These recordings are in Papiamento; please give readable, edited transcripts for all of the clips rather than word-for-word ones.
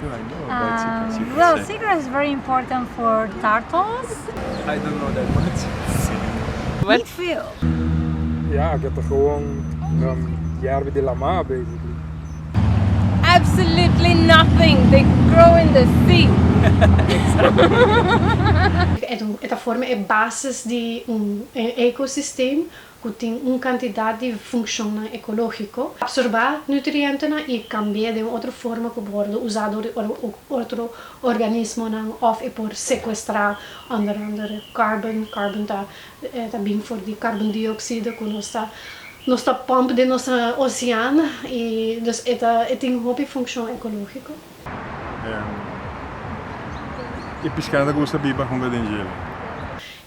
do I know about seagrass? You can Well, say. seagrass is very important for turtles. I don't know that much. Niet veel. Ja, ik heb er gewoon yerba di lama, basically. Absolutely nothing. They grow in the sea. E ta forma e basis di un ecosistema cu tin un cantidad di funcion ecologico. Absorba nutrientenan y cambia di un otro forma cu por usa otro organismonan of e por secuestra onder andere carbon. Carbon ta bin for di carbon dioxide cu nos ta pump den nos ocean y dus e tin hopi funcion ecologico. E pisca ta gusta biba hunto den dje.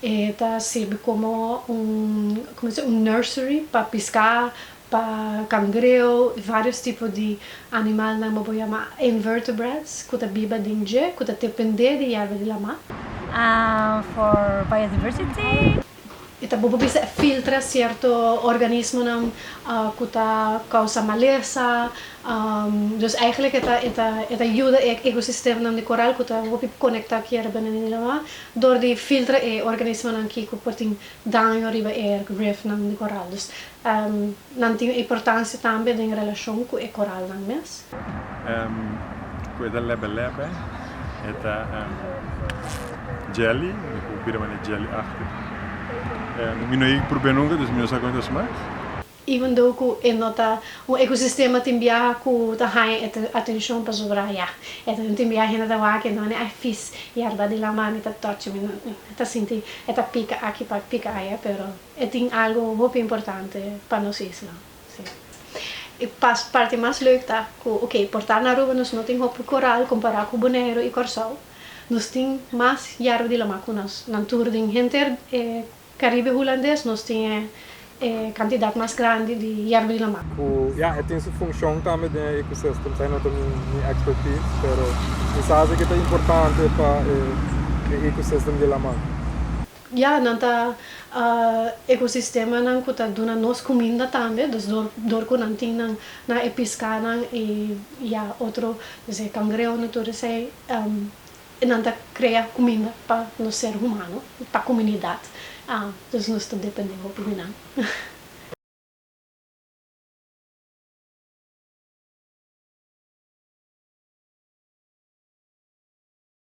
E ta sirbi como un, con ta un nursery pa pisca, pa cangreu, varios tipo di animal, nan por yama invertebrates, cu ta biba den dje, cu ta depende di yerba di lama. For biodiversity. E ta bo bisa filtra cierto organismonan cu ta causa malesa. Dus eigenlijk e ta yuda e ecosistema di coral cu ta hopi conecta cu yerba di lama door di filtra e organismonan cu por tin daño riba e riffnan di coral. Dus nan tin importancia tambe den relacion cu e coralnan mes. Cu e ta lebe lebe, e ta jelly, cu bira manera jelly-achtig. Mi no a proba nunca, dus mi no sa con ta smaak. Even though cu e no ta un ecosistema tin biaha cu ta haya atencion pasobra, ja, e tin biaha hende ta wak no ai, vies yerba di lama, mi ta touch, mi ta sinti e ta pica aki pa pica aya, pero e tin algo hopi importante pa nos isla. Si. E parti mas leuk ta cu, ok, por ta na Aruba nos no tin hopi coral compara cu Bonaire y Corsou. Nos tin mas yerba di lama cu nos. Nan tur den henter Caribe Hulandes nos tin e cantidad mas grandi di yerba di lama. Cu, ja, e tin su funcion tambe den e ecosistema, esey no ta mi expertise, pero mi sa cu ta importante pa e ecosistema di lama. Ja, nan ta ecosistemanan cu ta duna nos cuminda tambe, dus door cu nan tin nan na e piscanan y, ja, otro, dus e cangreu tur esey, nan ta crea cuminda pa nos ser humano, pa comunidad. Dus nos ta depende hopi di nan.